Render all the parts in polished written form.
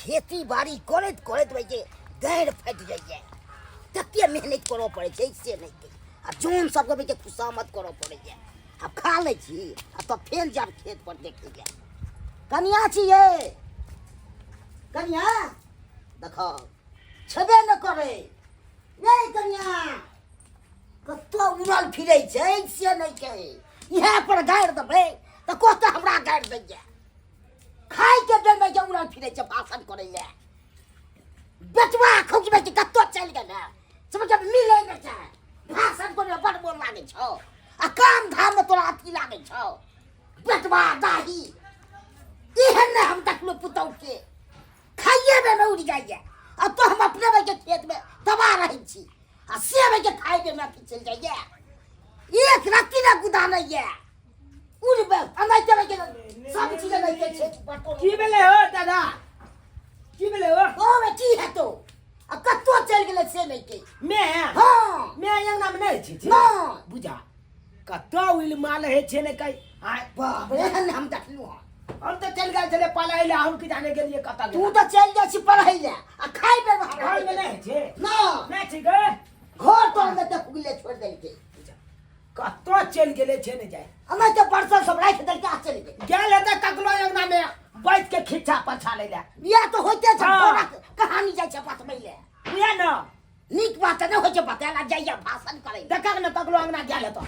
खेती बाड़ी करैत करैत भाई जे गाड़ि फाटि जाइए, तते मेहनत करऽ पड़ै छै से नहि के। आ जौन सबके भाई जे खुशामद करऽ पड़ैए। आब खा लै छी आ तब फेर जायब खेत पर देखै लए। कनिया छियै, कनिया देखो छेबे नहि करै। नहीं कनिया कतऽ उड़ल फिरै छै से नहि छै। इएह पर गाड़ि देबै तऽ कहतै हमरा गाड़ि दैए। खाइके बेरमे जे उड़ल फिरै छै भाषण करै लए। बेटवा खोजबै छै कतऽ चलि गेलै, समझ मिलै नहि छै। भाषण करै लए बड़ मोन लागै छौ आ काम धाममे तोरा अथी लागै छौ। बेटवा दाही एहन नहि हम देखलहुँ पुतहुके खाइए बेरमे उड़ि जाइए। आ तो हम अपने भाइके खेतमे तबाह रहै छी आ से भाइके खाइ बेरमे अथी चलि जाइए। एक रत्ती नहि गुदानैए। उड़बै अनाइते भाइके सब चीज अनाइते छै। की भेलै हो दादा, की भेलै हो? ओ बे की हेतौ, आ कतौ चलि गेलै से नहि के। मैं? हाँ। मैं अंगना में नहीं छी, छी? नहीं। बुझा कतौ उल माल है छे ने कई। आय बाप रे, एहन हम देखलहुँ हँ। हम तो चल गए छले पढ़ाई ले, हम की जाने गेलिए कतऽ तू तो चल जाइ छी पढ़ै ले आ खाइ बेर में हमरा घर में नहीं छे। ना। नहीं छी गे। घर तो अंदर तक उगले छोड़ देलकै। कतौ चल गेले छे ने जाए। हमे तो बरसल सब राखि देलकै आ चलि गेलै। गेल हेतै ककरो अंगना में बैठ के खिच्चा पछा लै ले। इएह तो होइते छै, हाँ। तोरा कहानी जाइ छै बतबै ले। उएह न। नीक बात नहि होइ छै बताएला, जाइए भाषण करै ले। देखा ने ककरो अंगना गेल हेतौ।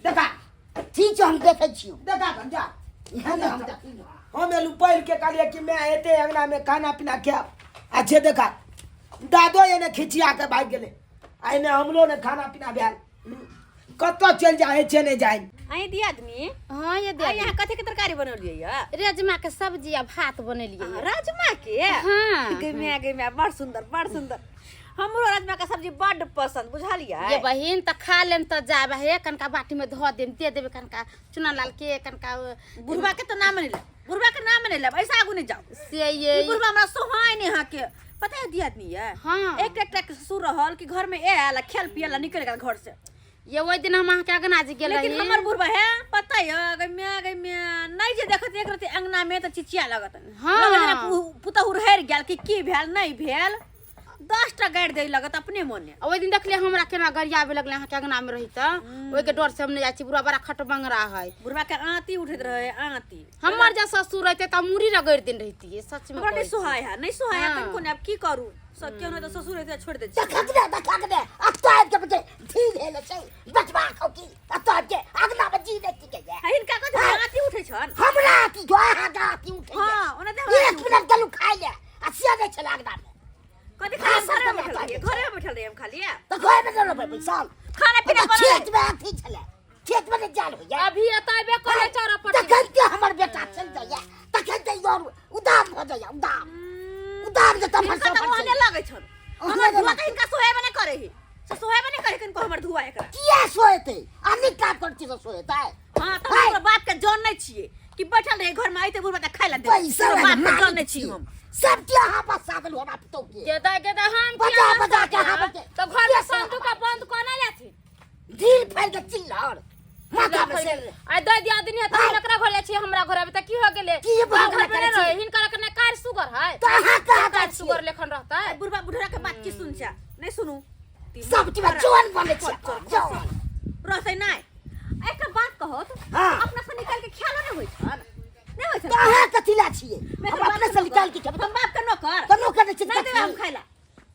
देखा। ठीक छै, हम देखै छियौ। देखा कन जा। इएह ने हम देखलहुँ। हम एलू पढ़ि के कहलियै कि मैं एते अंगना में खाना पीना खायब। अच्छे देखा दादो एने खिचिया के भागि गेलै आ एने हमरो ने खाना पीना भेल। कतऽ चलि जाइ छै नहि जाइ। अहीं दियादनी? हाँ, ये आइ दियादनी। अहाँ कथी के तरकारी बनौलियै या? राजमा के सब्जी आ भात बनेलियै। अहाँ राजमा के? हाँ। गे माय, गे माय, बड़ सुंदर, बड़ सुंदर। हमरो राजमा के सब्जी बड पसंद, बुझलियै? ये बहिन त खा लेम त जाब हे, कनका बाटी में धो देम, दे देबे कनका चुना लाल के, कनका बुढ़वा के त नाम नहीं लेब, बुढ़वा के नाम नहीं लेब, ऐसा आगू नहीं जाओ। से ये ई बुढ़वा हमरा सोहाय नहीं हा के। पता है दियादनी ये? हाँ। एक एक एक ससुर रहल कि घर में आयल, खेल पियल निकल गेल घर से। ये ओहि दिन हम अहाँके अंगना जे गेल लेकिन रही। हमर बुढ़वा है पता है गई मैं, गई मैं नहीं जे देखत एक रति अंगना में त चिचिया लगत। हाँ। लगत जेना पुतहु रहि गेल कि की भेल नहीं भेल, 10 टा गाड़ि दै लगत अपने मोने। आ ओहि दिन देखलियै हमरा केना गरियाबे लगलै अहाँके अंगना में रही त, ओहिके डर से हम नहि जाइ छी। बुढ़वा बड़ा खटबंगरा है। बुढ़वा के आंती उठैत रहे, आंती। हमर जे ससुर रहते त मुड़ी रगड़ि देने रहितियै, सच में हमरा नहीं कहै छी। सोहाय है, नहीं सोहाय है, हाँ। कनिको नहि, आब की करू? सब केओ नहि तऽ ससुर रहते छोड़ि दै छी। देखक ने, देखक ने, अतऽ आबि के बच्चे ढील भेल छै, बचबा खाउ की, अतऽ आबि के अगना में जी नहि टिकैया। आ हिनका कथी हाँ। आंती उठै छन? हमरा आंती जो अहाँ के आंती उठैया। हाँ, ओना तऽ हमरा एक आंती उठै। मिनट गेलहुँ खाइ लए, आ से नहि छलै अगना में। कथी खाली हम भाषण घरे में करना बैठल रहियै, चाहै घरे में बैठल रहियै हम खाली। तऽ घर में गेलहुँ बैसल। खाना पीना ओतऽ बनल। खेत में अथी छलै, खेत में नहि जाल होइया। अभी एतऽ अयबे करै चौरा पर। तखन के हमर बेटा चलि जाइया, तखन तऽ ई और उदाम भऽ जाइया, उदाम। उदाम जे तमहर हिनका तऽ सफर ओहने चलि। लगै छन। ओहने हमर धुआ लगै तऽ हिनका सोहेबे नहि करै हइ। से सोहेबे नहि करै किनको हमर धुआ एकरा। किया सोहेतै? आ नीक काज करै छी तऽ सोहेतै? हाँ, तऽ हम ओकरा बाप के जान नहि छियै कि बैठल रहै घर में अइते बुढ़बा तऽ खाइ लए देबै। पैसा ओकरा लगे बाप के जान मालिक नहि छी छी। हम। सब के अहाँ बसा देलहुँ हमरा पुतहु के। गेदा गेदा हम बजा, किया बजा के बसा अहाँ देब? बजे। तऽ घर में किया संदूक बंद कोना लेथिन? दिल फाड़ि के चिल्लर माथा में से आइ दै दियादनी है तऽ हम एकरा घर जाइ छियै, हमरा घर आबे तऽ की हो गेलै? की भऽ गाँव गेलै घर में नहि करै छी? रहै, हिनकर कने कार सुगर है। तऽ अहाँ कहाँ कार जाइ छियै? सुगर लेखन रहतै। बुढ़बा बुढ़रा के बात की सुन छा? नहीं सुनू। सब चीज में जौन बनै छै, जौन। रहतै नहि। एकटा बात कहत, हाँ। अपना से निकाल के ख्यालो नहि होइ छन। नहि होइ छन। तऽ अहाँ कथी लए छियै? मैं हम बाप अपने के से नौकर। निकाल के खेबै। हम बाप के नौकर। तऽ नौकर नहि छी, नहि देबै हम कथी? खाइ लए।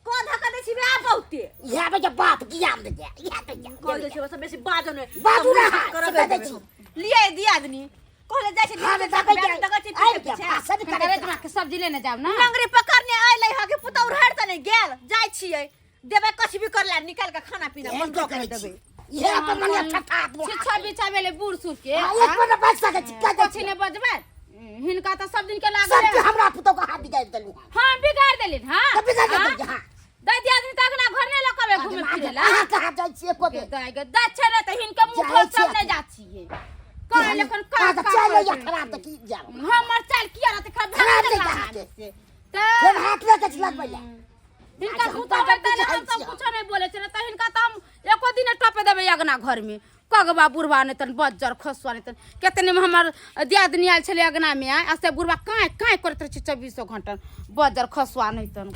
को धक्का दै छी बे बहुते। इएह बजे बाप ज्ञान दै छै, इएह दै छै। कह दै छी बस बेसी बाजो नहि। बाजू ना, सब हाँ, करबै से दै देबै छी। हम। लियै दियादनी। कहले जाइ छै, हाँ, नीचे दबै बैग छै। दबै छै, आबि पीछे के पीछे। भाषण हिनकर करै छै। राजमा के सब्जी लेने जाब ना। लंगड़ी पकड़ने अयलै हँ कि पुतहु रहि तऽ नहि गेल। जाइ छियै। देबै कछु भी करला निकाल के खाना पीना एहन बंद के कऽ के करै देबै। छी? इएह अपन मने ठट्ठा आदमी छिछा बिछा भेलै बूढ़ सूढ़ के। हाँ, एक मिनट बाजि सकै छी, कहि दै कथी छी। नहि बजबै? हिनका तऽ सब दिन के लागल सबके है। हमरा पुतहु के हाथ बिगाड़ि देलहुँ हँ। हाँ, बिगाड़ि देलिन, हाँ। तऽ बिगाड़ि हाँ? देलियै, हाँ। दै दियादनी तऽ अंगना घर नहि लऽ कऽ अबै घुमै फिरै लए। अहाँ कहाँ जाइ छियै एको बेर? दै गे, दै छै ने तऽ हिनके मुँह जाइ खोल सब छियै। नहि जाइ छियै। कहै लखन अहाँ का तऽ चालि होइया खराब तऽ की जायब? हमर चालि किया रहतै खराब? खराब नहि भेल अहाँके। से। तऽ फेर हाथ लऽ के लगबै लए। हिनका अच्छा, हम पुतहु बाजब तऽ तऽ हम जाइ सब छियै। कुछो नहि बोलै छियै, तऽ हिनका तऽ हम एको दिन टपे देबै अंगना घर में। कगबा बुढ़बा नहि तन बज्जर खसुआ नहि तन केतने में हमर दियादनी आयल छलै अगना में आ से बुढ़बा काँय काँय करैत रहै छै चौबीसो घंटा बज्जर खसुआ नहि तन।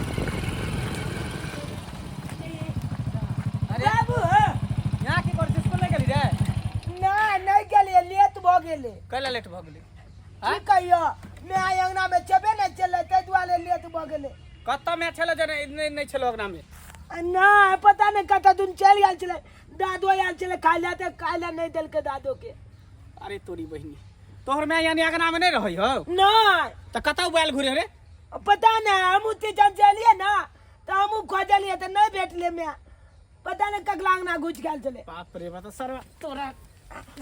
अरे बाबू यहाँ की करै छी? स्कूल नहि गेली रे? ना, नहीं गेलियै, लेट भऽ गेलै। कैला लेट भऽ गेलै? की कहियो, मैं आइ अंगना में चबे नहीं चले, ताहि दुआरे लेट भऽ गेलै। कतऽ मैं छलो जे नहि नहि नहि छलो अंगना में? आ ना, पता नहीं कतऽ दुन चलि गेल छलै। दादो आयल छलै खाय लए, तऽ खाय लए नहि देलकै दादो के। अरे तोरी बहिनी, तोहर माय यानी अंगना में नहीं रहै हौ? नहीं। तऽ कतऽ बैल घुरे रे? पता नहीं, हमहूँ जब चलिए ना तऽ हमहूँ खोजलियै तऽ नहि भेटलै माय, पता नहीं ककरा अंगना घुसि गेल छलै। बाप रे बाप, सरवा तोरा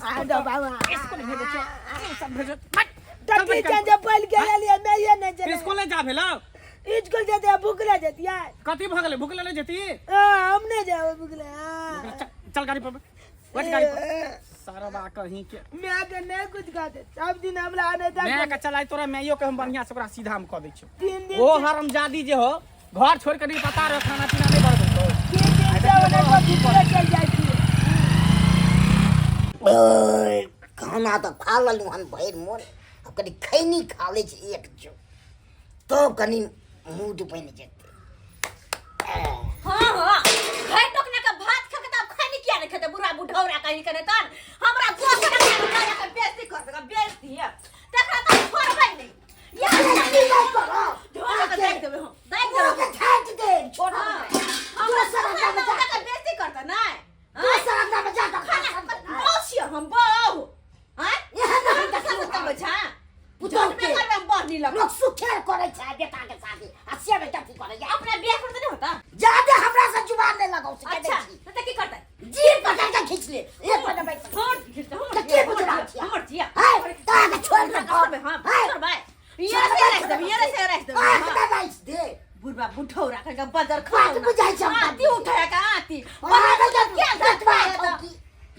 आ दो बाबा स्कूल भेजै छियौ, ट्यूशन भेजै, हट। तऽ की जान जे बैल के लेलियै, माये नहि छलै। स्कूल नहि जा भेलौ? स्कूल जेतै, भूखले जेतियै। कथी भऽ गेलै, भुखले नहि जेती? हाँ, हम नहीं जाओ भूखले। हाँ। चल चल गाड़ी पर बैठ, गाड़ी पर सरवा कहीं के। मैं के नहीं कुछ खाते, सब दिन हमरा आने जा। मैं के चलाई तोरा माइयो के हम बढ़िया से ओकरा सीधा हम कऽ दै छियौ। 3 दिन ओ हरामजादी जे हो, घर छोड़ के नहीं पता रहो, खाना पीना नहीं बनबै छौ। 3 दिन से ओने को भूखले चल जाइ छियै। ओय, खाना तऽ खा लेलहुँ हन भरि मोन, आब कनि खैनी खा लै छी एक चो, तब कनि मूड बनि जेतै। हाँ हाँ, भरि टोकना के भात खा के तब खैनी किया नहीं खेते बुढ़ा बुढ़ौरा कहीं के? नहीं तन हमरा दोसर के के बेइज्जती कर देगा, बेइज्जती है तकरा तो छोड़बै नहीं। ये ढोरा के देख देबै हम, देख देबै। के छाटि दे, छोड़। हाँ, हमरा दोसर अंगना में जा। के बेइज्जती करता नहीं। दोसर अंगना में जा कऽ खाना बहू छियै हम, बहू आँय। एहन नहीं। हम देखलहुँ। सब छा पुतहु झटमे के करबै हम, बढ़नी लग लोक सुखेर करै छै बेटा के शादी आ से बेटा की करै छै? अपना बियाह करते नहीं होता। जादे हमरा से जुबान नहीं लगाओ से। अच्छा, तो की करतै? जीभ पकड़ के खींच ले, एक बार बैठ। छोड़, खींचते हमर। तऽ के बुझरा छियै? हमर छियै। है ताके छोड़ दे। छोड़बै हम, छोड़बै, ये से राख देबै, ये से राख देबै। आँख दे राखि दे। बुढ़बा बुढ़ौरा कह के बजर बात खाओ। बुझाइ छै हमरा। आती उठा के आती। अरे क्या बटवा ठोकी,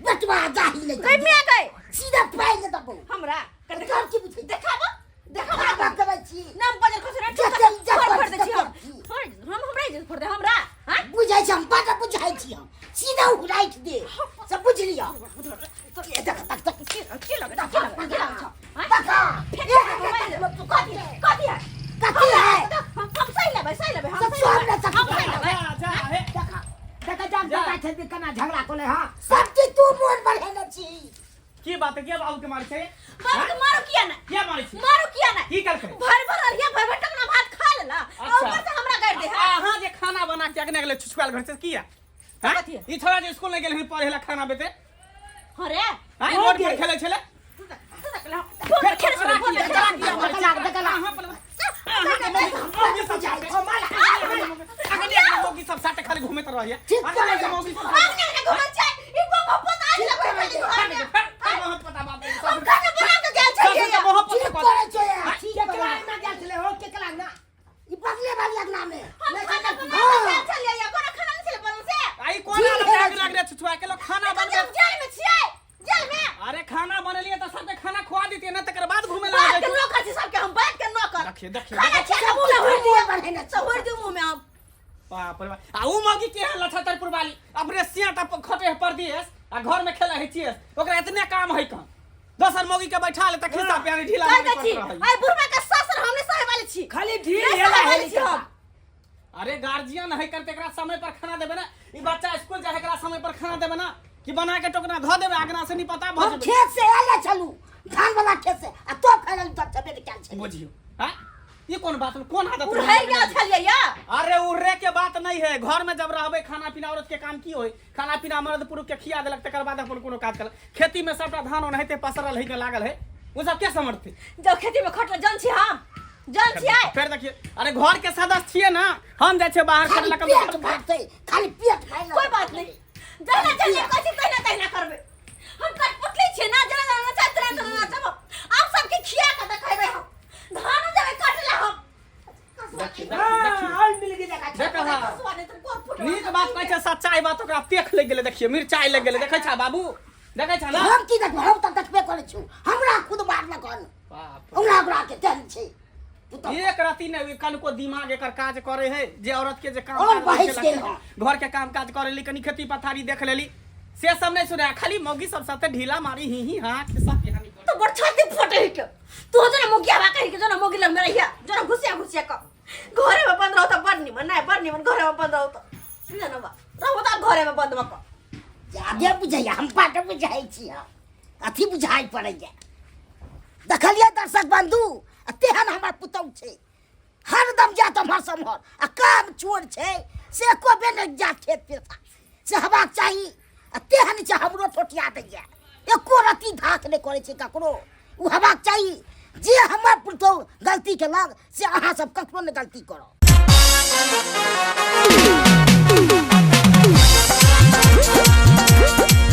बटवा जाही नहीं। गई मिया गई। सीधा पाइ ले दबो। हमरा तोर की बुझै? देखाबो, देखाबो। बाबा करै छी। नाम बजर खसरे। जते इज्जत फोड़ करै फोड़ दे छी हम। छी। फोड़ हम, हमरा इज्जत फोड़ दे हमरा। हां, बुझै छै हम, बड बुझै छी हम। सीधा उड़ाइट दे सब, बुझ लिअ। ए, देख तक तक। की की लगे, की लगे, की लगे छौ? हां, देखा। कथी कथी है? कथी है? हम हम सही लेबै, सही लेबै हम। सब सही सब लेबै, ने हम सही लेबै। जा जा हे। देखा देखा, जान पता छै जे केना झगड़ा कोले। हाँ। सब चीज तू मोन बढ़ेने छी। की बात है? किया बाबू के मारै छै? बाबू के मारो किया ना? किया मारै छै? मारो किया ना? की करकै? भर भर अरिया, भर भर टकना भात खा लेला आ ऊपर से हमरा गारि दे है। अहाँ जे खाना बना के अगने गेले छुछुआल घर से किया? हैं? कथी? ई छोरा जे स्कूल नहि गेल हन पढ़े ला, खाना बेते हाँ रे। हैं, रोड पर खेले छले। तू तक तू तक ला फोन पर खेले छले, फोन पर खेले। किया मारै छै? अहाँ पर अहाँ के मौगी सब साथे, अगने अगने मौगी सब साथे खाली घूमैत रहैया। ठीक अगने करै अगने मौगी सब हम नहीं घुमल छै, ई बम पोता आज लगै छै घर में। मोह पता बाप रे, हम खाना बना के गेल छलियै। सब मोह ठीक पता। करै छै यार, ठीक केकरा करै। अंगना गेल छलै हो, केकरा अंगना? ई बगले वाली अंगना में। हम खाना बना के गेल छलियै, कोनो खाना नहीं छलै बनल से। आई कोना ठीक है। लग अगने छुछुआ के लोग खाना बनबे? हम जेल में छियै, जेल में। अरे खाना बनेलिए तऽ सबके खाना खुआ देतियै ना, तकर बाद घूमे बात ला। के नौकर छी सबके हम, बात के नौकर। देखिए देखिए। खाना खिया के मुंह में तू हुर मोन बढ़ेने दियौ, छी। हुर दियौ मुंह में हम। बाप रे बाप, आ उ मौगी के है लछतरपुर वाली, अपने सियाटा पर खटे है परदेश आ घर में खेले है चेस, ओकरा इतने काम है कहाँ? दोसर मौगी के बैठा ले त खिस्सा प्यारी ढीला कह मारी दै छी। पड़त रहै। आइ बुढ़बा के ससुर हमने सहे वाले छी। खाली ढील नहीं हेला सहे वाले हेली छी हम। अरे गार्जियन है करते, एकरा समय पर खाना देबे ना? ई बच्चा स्कूल जाए, एकरा समय पर खाना देबे ना कि बना के टोकना धो देबे अगना से? नहीं पता भऽ हम जेबै। खेत से आयल छलू, धान वाला खेत से, आ तो फैलल तऽ चपेट कयल छलै। बुझियो हां, ये कोन बात, कोन आदत? उड़ै गेल छलियै या। अरे उड़े के बात नहीं है। घर में जब रहबे, खाना पीना औरत के काम की होय? खाना पीना मर्द पुरुष के खिया देलक, तकर बाद अपन कोनो काज करल। खेती में सबटा धान ओनाहिते पसरल है के लागल है, वो सब के समझते? जब खेती में खटल जन छी हम, जन छियै। फेर देखिए, अरे घर के सदस्य छियै ना हम, जाइ छियै बाहर खाली करलक। पेट भरतै, खाली पेट भरल। कोई बात नहीं, जहिना जहिना कहै छी तहिना तहिना करबै। हम कठपुतली छियै ना, जेना जेना नचाइत तेना तेना नाचब। आब सबके खिया के देखेबै हम, धान जेबै कटला हम। देखिए। हाँ, देखिए। और मिल गेल जगह। देख हाँ। कसुआ नहि तऽ गोर फुटवा। नीक बात कहै छै, सच्चाई बात। ओकरा पेख लागि गेलै, देखिए मिरचाई लागि गेलै। देखै छा बाबू, देखै छा ना? हम की देखबै? हम तऽ देखबे करै छी, हमरा खुद मारलक हन। बाप रे। हमरा ओकरा के तेहन छै पुतहु। एक रति ने कनको दिमाग एकर काज करे है जे औरत के जे काम और काज बहस होइ छै, गेल हँ। घर के काम काज करे ली, कनी खेती पथारी देख लेली, से सब नहीं सुने खाली मौगी सब साथे ढीला मारी ही ही हाँ खिस्सा पिहानी तो बड़ छाती फटे है के तू जो ना मोगिया बा कहीं के जो ना मोगी लग में रहिया जो ना घुसिया घुसिया क घरे में बंद रहो तो बड़ निमन नहीं बड़ निमन घरे में बंद रहो तो ना ना बा रहो तो घरे में बंद मक जादे बुझाइया हम बाटे बुझाइ छी हम अथी बुझाइ पड़ैया देखलियै दर्शक बंधु आ तेहन हमर पुतहु छै हरदम जात एम्हर सम्हर आ काम चोर छै से एको बेर नहि जात खेत पेता से हेबाक चाही आ तेहन छै हमरो ठोटिया दैया एको रत्ती धाक नहि करै छै ककरो ओ हेबाक चाही जे हमर पुतहु गलती केलक से अहाँ सब ककरो नहि गलती करब।